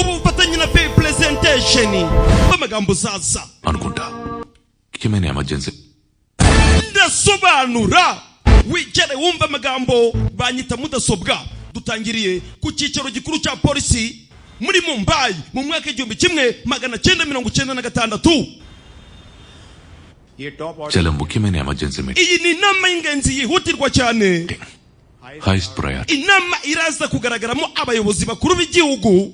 Ku bufatanye na Pay Presentation. Amagambo zaza. అనుకుంటా ముఖ్యమైన emergency. Ndasobanura, wigere wumva amagambo. Banyita mudasobwa. Dutangiriye ku cyicaro gikuru cya polisi muri Mumbai mu mwaka 1996. చాలా ముఖ్యమైన emergency meeting. Iyi ni inama y'ingenzi yihutirwa cyane. Highest priority. Inama iraza kugaragaramo abayobozi bakuru b'igihugu.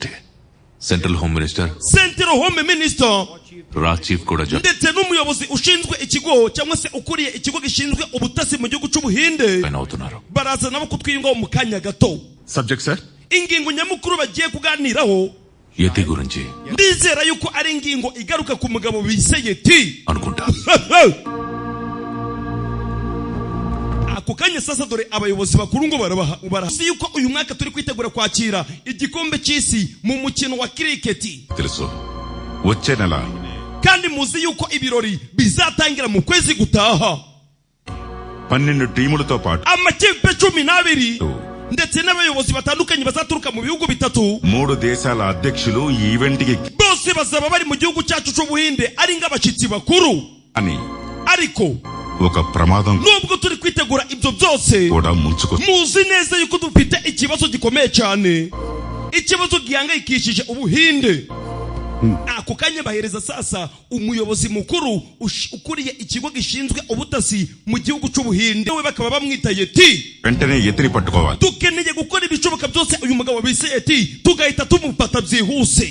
Central home minister, Central Home Minister, రా chief కూడా join ndetse n'umuyobozi ushinzwe ikigo cyangwa se ukuriye ikigo gishinzwe ubutasi mu gihugu cy'Ubuhinde. అవుతున్నారు. Baraza nabo kutwiyungaho mu kanya gato. Subject sir? Ingingo nyamukuru bagiye kuganiraho, యతి గురించి. Ndizera yuko ari ingingo igaruka ku mugabo bise Yeti. అనుకుంటా. Ako kanya sasa, dore abayobozi bakuru ngo barabaha barazi yuko uyu mwaka turi kwitegura kwakira igikombe cy'isi mu mukino wa kiriketi. తెలుసు, వచ్చే నెల. Kandi muzi yuko ibirori bizatangira mu kwezi gutaha. 12 టీములతో పాటు Amakipe 12 ndetse n'abayobozi batandukanye bazaturuka mu bihugu bitatu, మూడు దేశాల అధ్యక్షులు ఈ ఈవెంట్ కి bose bazaba bari mu gihugu cyacu cy'Ubuhinde ari nk'abashyitsi bakuru. అని Ariko ఒక ప్రమాదం nubwo turi kwitegura ibyo byose, కూడా ముంచుకు muzi neza yuko dufite ikibazo gikomeye cyane, ikibazo gihangayikishije Ubuhinde. Ako kanya bahereza sasa umuyobozi mukuru ukuriye ikigo gishinzwe ubutasi mu gihugu cy'Ubuhinde, we bakaba bamwita Yeti. వెంటనే ఎత్తిని పట్టుకోవాలి. Dukeneye gukora ibishoboka byose uyu mugabo bise Yeti tugahita tumufata byihuse.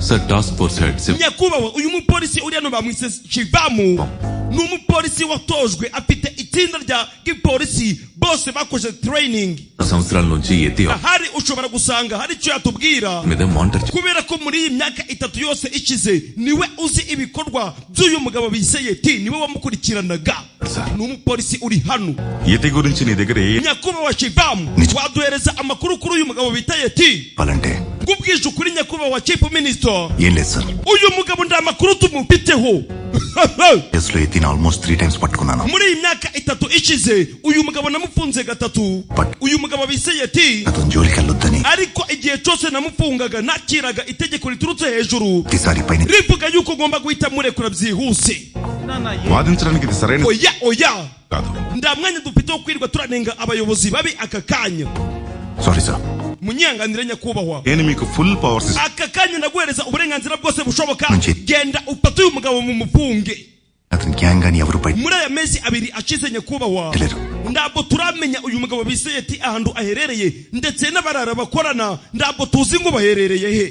Sir, task force head Shiva Nyakubahwa, uyu mupolisi uri hano bamwise Shivamu, ni umupolisi watojwe, afite itsinda rya gipolisi bose bakoze training. సంవత్సరాల నుంచి యతి Ahari ushobora gusanga hari icyo yatubwira, మీద monitor kubera ko muri iyi myaka 3 yose ishize niwe uzi ibikorwa by'uyu mugabo bise Yeti, niwe wamukurikiranaga. Ni umupolisi uri hano. యతి గురించి నీ దగ్గర ఏ Nyakubahwa Shivamu, waduhereza amakuru kuri uyu mugabo bita Yeti? చెప్పాలంటే Ngubwije ukuri, nyakubahwa Chief Minister, ఏం లేదు sir. uyu mugabo nta makuru tumufiteho. కేసులో ఎత్తిన almost three times పట్టుకున్నాను. Muri iyi myaka 3 ishize uyu mugabo namufunze gatatu, uyu mugabo bise Yeti. అతని జోలికి వెళ్ళొద్దని Ariko igihe cyose namufungaga nakiraga itegeko riturutse hejuru ప్రతిసారి పైన rivuga yuko ugomba guhita murekura byihuse. వాదించడానికి ఇది సరైన Oya, oya, కాదు. Nta mwanya dufite wo kwirirwa turanenga abayobozi babi aka kanya. Sorry sir. Munyihanganire, nyakubahwa. నేను మీకు full powers Aka kanya ndaguhereza uburenganzira bwose bushoboka. Nje. Genda ufate uyu mugabo mu mufunge. అతని గ్యాంగ్ అని ఎవరు బయట Muri aya mezi 2 ashize, nyakubahwa, లేరు. Ntabwo turamenya uyu mugabo bise Yeti ahantu aherereye, ndetse n'abarara bakorana ntabwo tuzi ngo baherereye he.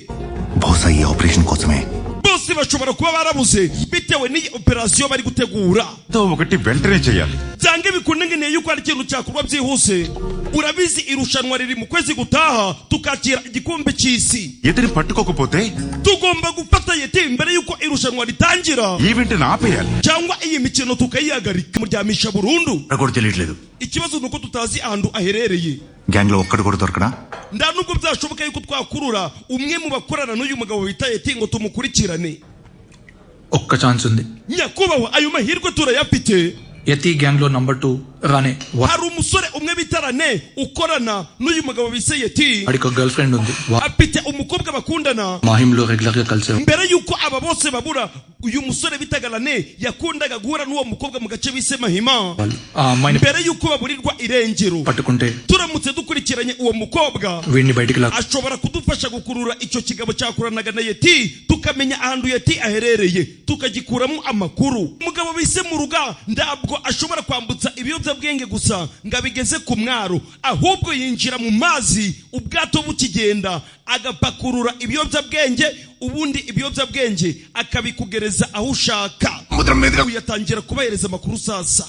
బహుశా ఈ ఆపరేషన్ కోసమే Bose bashobora kuba barabuze bitewe n'iyi operasiyo bari gutegura. ఏదో ఒకటి వెంటనే చేయాలి. Byange bikunde nkeneye yuko hari ikintu cyakorwa byihuse. Urabizi, irushanwa riri mu kwezi gutaha, tukakira igikombe cy'isi. యతిని పట్టుకోకపోతే Tugomba gufata Yeti mbere yuko irushanwa ritangira, event ఆపేయాలి. Cyangwa iyi mikino tukayihagarika, muryamisha burundu. కూడా తెలియట్లేదు. Ikibazo ni uko tutazi ahantu aherereye. Gang లో ఒక్కడు కూడా దొరకడా? Nta nubwo byashoboka yuko twakurura umwe mu bakorana n'uyu mugabo bita Yeti ngo tumukurikirane. ఒక్క ఛాన్స్ ఉంది. Nyakubahwa, ayo mahirwe turayafite. Yati gang లో number two రానే. Hari umusore umwe bita Rane ukorana n'uyu mugabo bise Yeti. వాడికి ఒక girl friend ఉంది. Afite umukobwa bakundana. మాహింలో regular గా కలిసే Mbere yuko aba bose babura, uyu musore bitaga Rane yakundaga guhura n'uwo mukobwa mu gace bise Mahima వాళ్ళు. ఆ అమ్మాయిని mbere yuko baburirwa irengero. పట్టుకుంటే Turamutse dukurikiranye uwo mukobwa, వీడిని బయటికి lock ashobora kudufasha gukurura icyo kigabo cyakoranaga na Yeti, tukamenya ahantu Yeti aherereye, tukagikuramo amakuru. Umugabo bise Muruga ntabwo ashobora kwambutsa ibiyobyabwenge gusa ngo abigeze ku mwaro, ahubwo yinjira mu mazi ubwato bukigenda, agapakurura ibiyobyabwenge, ubundi ibiyobyabwenge akabikugereza aho ushaka. Uyatangira kubahereza amakuru sasa.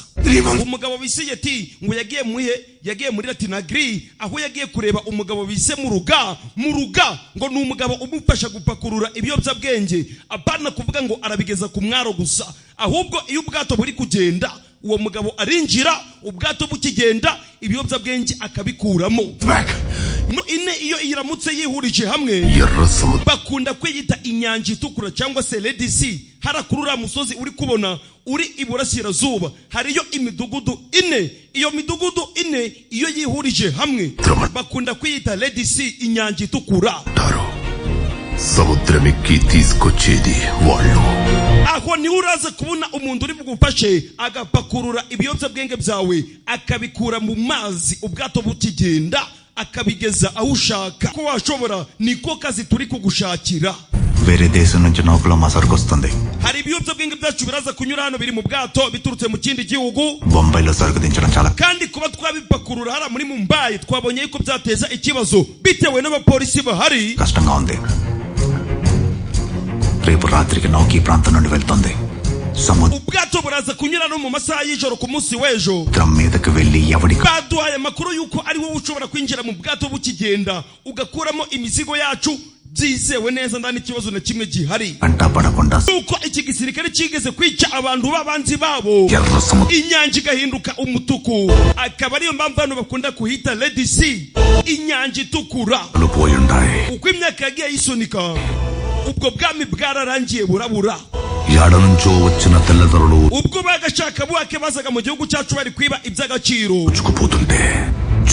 Umugabo bise Yeti ngo yagiye muhe, yagiye muri Latinagri, aho yagiye kureba umugabo bise Muruga. Muruga ngo ni umugabo umufasha gupakurura ibiyobyabwenge, apana kuvuga ngo arabigeza ku mwaro gusa, ahubwo iyo ubwato buri kugenda uwo mugabo arinjira ubwato bukigenda, ibiyobyabwenge akabikuramo. Ine iyo iramutse yihurije hamwe bakunda kwiyita inyanja itukura cyangwa se Red Sea. Hara kuri uriya musozi uri kubona uri iburasirazuba hariyo imidugudu ine. Iyo midugudu ine iyo yihurije hamwe bakunda kwiyita Red Sea, inyanja itukura. సముద్రమెక్కి తీసుకొచ్చేది వాళ్ళు. Aho niho uraza kubona umuntu uri bugufashe agapakurura ibiyobyabwenge byawe, akabikura mu mazi ubwato bukigenda, akabigeza aho ushaka ko washobora. Niko kazi turi kugushakira. వేరే దేశం నుంచి నౌకలో మా సరుకు వస్తుంది. Hari ibiyobyabwenge byacu biraza kunyura hano biri mu bwato biturutse mu kindi gihugu. బొంబాయిలో సరుకు దించడం చాలా Kandi kuba twabipakurura hariya muri Mumbai, twabonye yuko byateza ikibazo bitewe n'abapolisi bahari. కష్టంగా ఉంది. రేపు రాత్రికి నౌక ఈ ప్రాంతం నుండి వెళ్తుంది. సముద్రం Ubwato buraza kunyura no mu masaha y'ijoro ku munsi w'ejo. మీదకు వెళ్ళి ఎవడి Baduhaye amakuru y'uko ari wowe ushobora kwinjira mu bwato bukigenda, ugakuramo imizigo yacu byizewe neza, nta n'ikibazo na kimwe gihari. కంటా పడకుండా Yuko iki gisirikare kigeze kwica abantu b'abanzi babo, ఎర్ర సముద్రం inyanja igahinduka umutuku, akaba ariyo mpamvu hano bakunda kuhita Red Sea, inyanja itukura. పోయుండాయి. Uko imyaka yagiye yisunika, ubwo bwami bwararangiye burabura. యాడ నుంచో వచ్చిన తెల్లదొరలు Ubwo bagashaka buhake bazaga mu gihugu cyacu bari kwiba iby'agaciro పుచ్చుకుపోతుంటే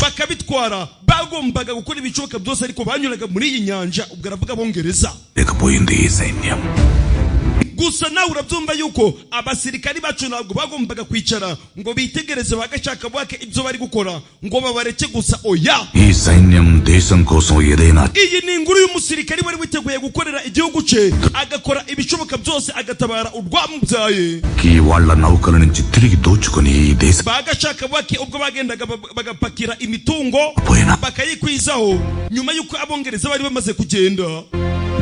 bakabitwara, bagombaga gukora ibishoboka byose, ariko banyuraga muri iyi nyanja. Ubwo aravuga abongereza. లేకపోయింది ఈ సైన్యం. Gusa nawe urabyumva yuko abasirikari bacu ntabwo bagombaga kwicara ngo bitegereze bagashaka buhake ibyo bari gukora ngo babareke gusa, oya. ఈ సైన్యం దేశం కోసం ఏదైనా Iyi ni inkuru y'umusirikari wari witeguye gukorera igihugu cye, agakora ibishoboka byose, agatabara urwamubyaye. కి వాళ్ళ నౌకల నుంచి తిరిగి దోచుకుని ఈ దేశ Bagashaka bake ubwo bagendaga bagapakira imitungo పోయిన bakayikwizaho nyuma y'uko abongereza bari bamaze kugenda.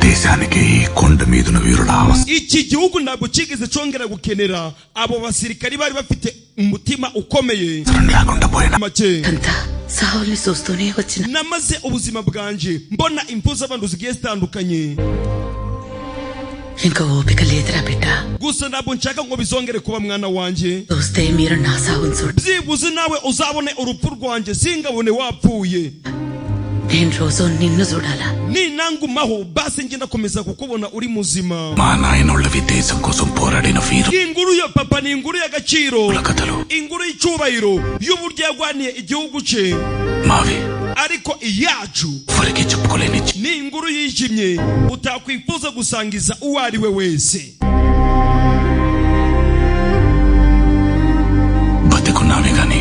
దేశానికి కొండ మీదున వీరుల అవసరం. Iki gihugu ntabwo cyigeze cyongera gukenera abo basirikari bari bafite umutima ukomeye లేకుండా పోయిన make. అంతా సావుల్ని చూస్తూనే వచ్చిన Namaze ubuzima bwanjye mbona impfu z'abantu zigiye zitandukanye. ఇంకా ఓపిక లేదురా బిడ్డ. Gusa ntabwo nshaka ngo bizongere kuba, mwana wanjye. చూస్తే మీరు నా సావును చూడ Byibuze nawe uzabone urupfu rwanjye, singabone wapfuye. నేను రోజు నిన్ను చూడాలా. Ninangumaho basi njye ndakomeza kukubona uri muzima. మా నాయనోళ్ళవి దేశం కోసం పోరాడిన వీరు Inkuru ya papa ni inkuru y'agaciro, కథలు inkuru y'icyubahiro y'uburyo yarwaniye igihugu cye. మావి Ariko iyacu ఎవరికి చెప్పుకోలేని ni inkuru yijimye utakwifuza gusangiza uwo ari we wese. బతికున్నామే గాని